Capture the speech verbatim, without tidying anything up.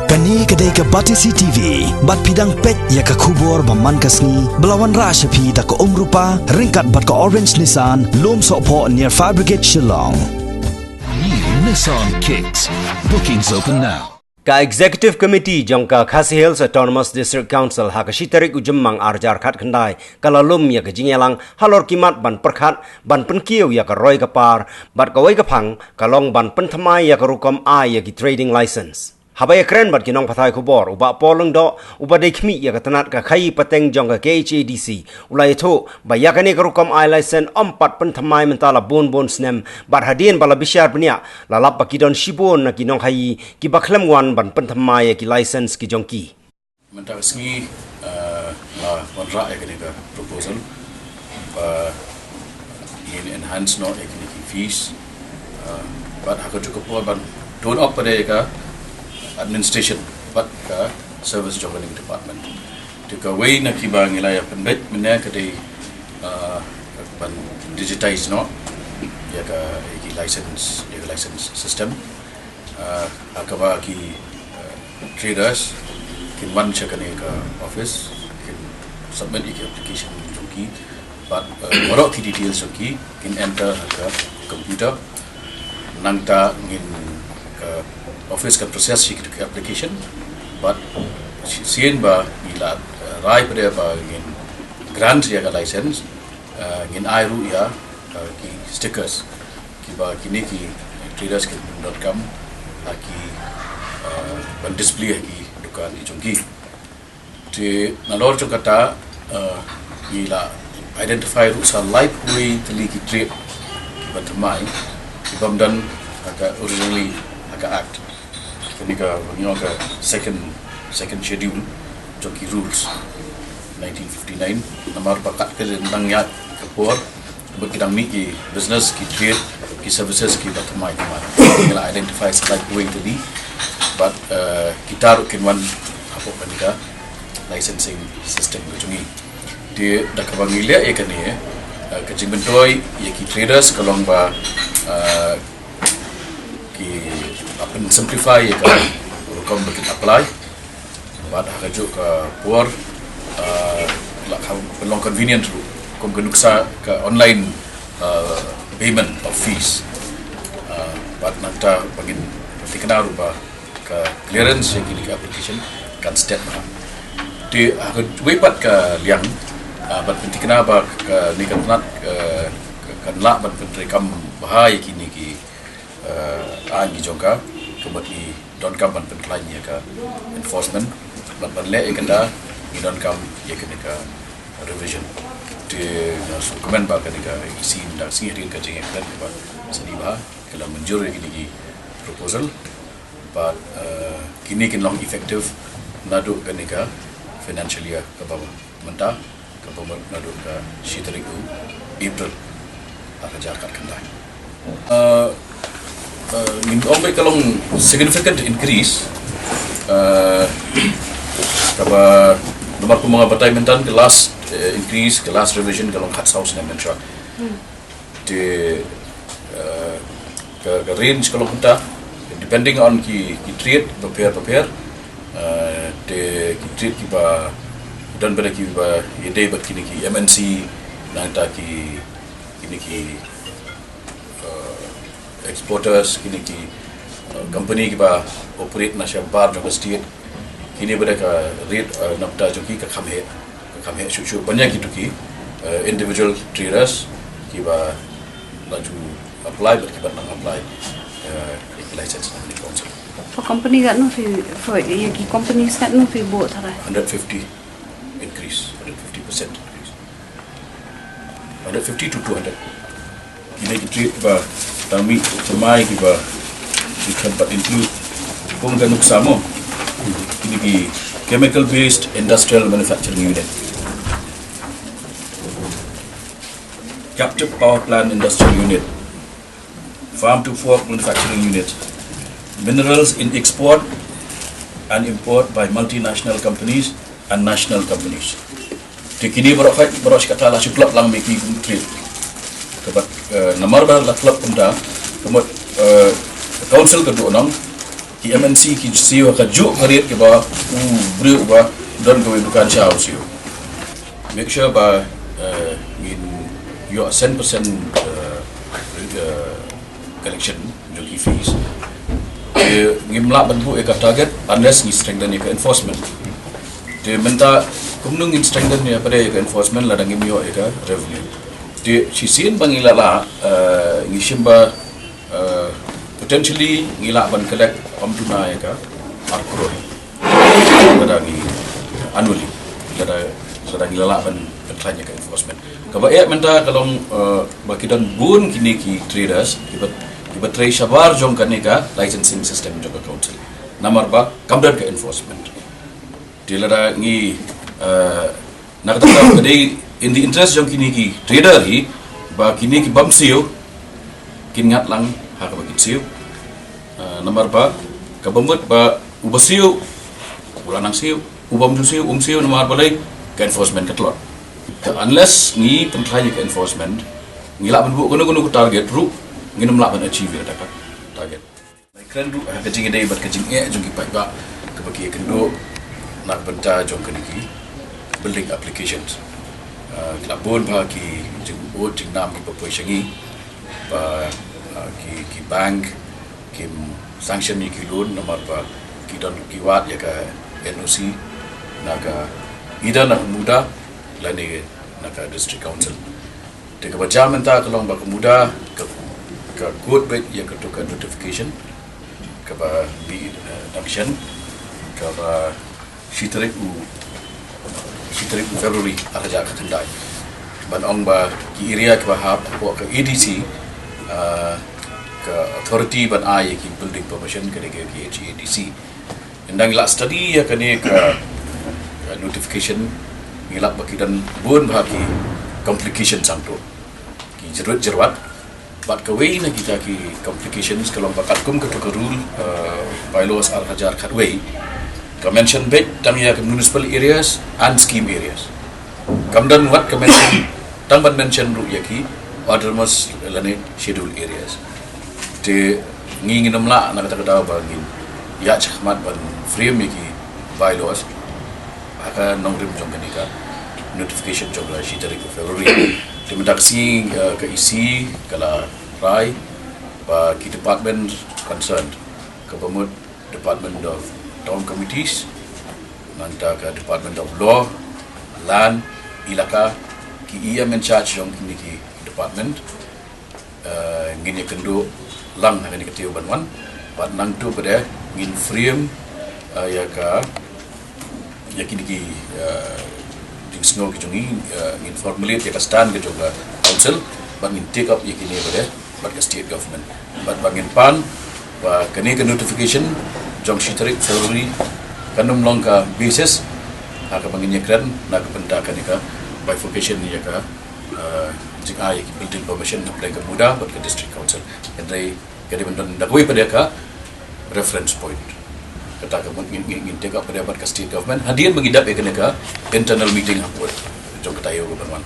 Kane ka dei ka Batesi T V, bad phi dang peit ïa ka khubor ba man ka sngi, ba la wanrah sha phi da ka Umrupa, ryngkat bad ka Orange Nissan, Lumsohphoh near Fire Brigade Shillong. New Nissan Kicks. Bookings open now. Ka Executive Committee jong ka Khasi Hills Autonomous District Council ha ka shi tarik u Jymmang ar hajar khatkhyndai ka la lum ïa ka jingïalang halor ki mat ban pyrkhat ban pynkiew ïa ka roi ka par, bad kawei ka phang ka long ban pynthymmai ïa ka rukom ai ïa ki trading license. Haba ïakren bad ki nongpathai khubor, u Bah Paul Lyngdoh, uba dei khmih ïa ka tnat ka khaïi pateng jong ka K H A D C, u la ïathuh ba ïa kane ka rukom ai license ym pat pynthymmai mynta la bun bun snem, bad hadien ba la bishar bniah, la lap ba ki don shibun na ki nongkhaïi kiba khlem wan ban pynthymmai ïa ki license ki jong ki. Mynta ka sngi, eh, la wanrah ïa kane ka proposal ba ngin enhance noh ïa kine ki fees, eh, bad ha kajuh ka por ban tone up pat ïa ka administration bad ka service jong kane ka department. Te kawei na kiba ngi la ïa pynbeit mynne ka dei, eh, ban digitize noh ïa ka, ïa ki license, ïa ka license system. Ah, ha kaba ki, ah, traders kin wan sha kane ka office, kin submit ïa ki application jong ki, bad, ah, baroh ki details jong ki kin enter ha ka computer. Nangta ngin, ka office kan process ïa ki application, bad shi-, sien ba ngi la, ah, rai pat ba ngin grant ïa ka license, ah, ngin ai ruh ïa, ah, ki stickers kiba kine ki traders kin pyndonkam ha ki, ah, ban display ha ki dukan ki jong ki. Te nalor jong kata, ah, ngi la identify ruh sa laiphew tylli ki trade kiba thymmai, kibym don ha ka originally ha ka act. Kane ka, kane ka second, second schedule jong ki rules nineteen fifty-nine. Namar ba katba nang ïaid ka por, ba ki dang mih ki business, ki trade, ki services kiba thymmai thymmai, ngi la identify sa laiphew tylli. Bad, eh, kita ruh kin wan hapoh kane ka licensing system ka jong ngi. Te da kaba ngi leh ïa kane, eh, ka jingmyntoi ïa ki traders ka long ba, eh, ki, ah, pynsimplify ïa ka rukom ba kin apply. Bad ha kajuh ka por, ah, la ka pynlong convenient ruh kum ka nuksa ka online, ah, payment of fees. Ah, bad nangta ba ngin pynthikna ruh ba ka clearance ïa kine ki application kan stet bha. Te ha kawei pat ka liang, ah, ban pynthikna ba kane ka tnat, ah, kan lah ban pyntreikam bha ïa kine ki, ah, aiñ ki jong ka, ka mut ngi donkam ban pynkhlaiñ ïa ka enforcement, bad ban leh ïa kata ngi donkam ïa kane ka revision. Te nga sngewkmen ba kane ka E C mynta ka sngi hadien ka jingïakren kaba sdang bha, ka la mynjur ïa kine ki proposal. Bad, eh, kine kin long effective naduh kane ka financial year kaba mynta, kaba mut naduh ka shi tarik u April ar hajar khatkhyndai. Eh, eh, ngin ong ba ka long significant increase, eh, kaba namar kumba nga batai mynta ka last, eh, increase, ka last revision ka long khatsaw snem mynshuwa. Te, eh, ka, ka range ka long kumta, depending on ki, ki trade bapher bapher. Eh, te ki trade kiba don bad kiba ïadei bad kine ki M N C, nangta ki, kine ki, eh, exporters, kine ki, eh, company kiba operate na shabar jong ka state. Kine bad ka rate, eh, na bynta jong ki ka kham heh, ka kham heh shuh shuh. Ban ïa kito ki, eh, individual traders kiba la ju apply bad kiba nang apply, eh, ïa ki license na ka council. For company katno phi, for ïa ki companies katno phi buh tharai? Hundred fifty increase, hundred fifty percent increase. Hundred fifty to two hundred. Kine ki trade kiba tang mih thymmai kiba ki khlem pat include kum ka nuksa mo. Kine ki chemical based industrial manufacturing unit, captive power plant industrial unit, farm to fork manufacturing unit, minerals in export and import by multinational companies and national companies. Te kine baroh khat, baroh shi katta la shu club lang mih ki kum trade. Te bad, eh, namar ba la club kumta, ka mut, eh, council ka duh nong, Ki M N C ki siew ha kajuh ka rate kaba u briew uba don kawei ka dukan sha u siew. Make sure ba, eh, ngin ïoh cent percent, eh, eh, collection jong ki fees. Te ngim lah ban buh ïa ka target unless ngi strengthen ïa ka enforcement. Te mynta kumno ngin strengthen ïa pat ïa ka enforcement lada ngim ïoh ïa ka revenue. Te shisien ba ngi lah lah, eh, ngi shim ba, eh, potentially ngi lah ban collect ym duna ïa ka ar klur lada ngi annually, lada, lada ngi lah lah ban pynkhlaiñ ïa ka enforcement. Kaba eh mynta ka long, eh, ba ki don bun kine ki traders kiba, kiba trei shabar jong kane ka licensing system jong ka council. Namar ba kam don ka enforcement. Te lada ngi, eh, na kata ka dei in the interest jong kine ki trader hi ba kine ki bym siew kin ngat lang ha kaba kin siew. Eh, namar ba kaba mut ba uba siew u la nang siew, u bym ju siew um siew, namar balei? Ka enforcement ka tlot. Te unless ngi pynkhlaiñ ïa ka enforcement, ngi lah ban buh kano kano ka target ruh, ngin ym lah ban achieve ïa kata ka target. Ngi kren ruh ha ka jingïadei bad ka jingeh jong ki paidbah kaba ki ïakynduh na ka bynta jong kine ki building applications. Ah, ki la bun bha ki jingud jingnam kiba poi sha ngi ba, ah, ki, ki bank kim sanction ïa ki loan namar ba ki don ki wad ïa ka N O C na ka, either na ka MUDA lane na ka District Council. Te kaba jia mynta ka long ba ka MUDA ka, ka kut beit ïa kato ka notification kaba bi, eh, dang shen, kaba shi tarik u, shi tarik u February ar hajar khatkhyndai. Ban ong ba ki area kiba hap hapoh ka A D C, ah, ka authority ban ai ïa ki building permission ka dei ka K H A D C. Ynda ngi la study ïa kane ka, ka notification, ngi lap ba ki don bun bha ki complication sangto. Ki jyrwit jyrwat. Bad kawei na kita ki complications ka long ba katkum kato ka rule, eh, bylaws ar hajar khatwei, ka mention beit tang ïa ka municipal areas and scheme areas. Kam don wat ka mention, tang ban mention ruh ïa ki autonomous lane schedule areas. Te ngi ngin ym lah na kata ka daw ba ngin ïaid shakhmat ban frame ïa ki bylaws ha ka nongrim jong kane ka notification jong ka shi tarik u February. Te mynta ka sngi, eh, ka E C ka la rai ba ki department concerned, kaba mut Department of Town Committees, nangta ka Department of Law, Land, Elaka, ki E M in charge jong kine ki department, eh, ngin ïakynduh lang ha kane ka taïew ban wan. Bad nangta pat ngin frame, eh, ïa ka, ïa kine ki, eh, jingsngew ki jong ngi, eh, ngin formulate ïa ka stand ka jong ka council bad ngin take up ïa kine pat bad ka state government. Bad ba ngin pan ba kane ka notification jong shi tarik February kan ym long ka basis ha kaba ngin ïakren na ka bynta kane ka bifurcation ïa ka, eh, jingai ïa ki building permission na pdeng ka MUDA bad ka District Council. Hynrei ka dei ban don da kawei pat ka reference point. Kata ka mut ngin, ngin, ngin take up pat bad ka state government hadien ba ngi dep ïa kane ka internal meeting ha pud jong ka taïew ka ban wan.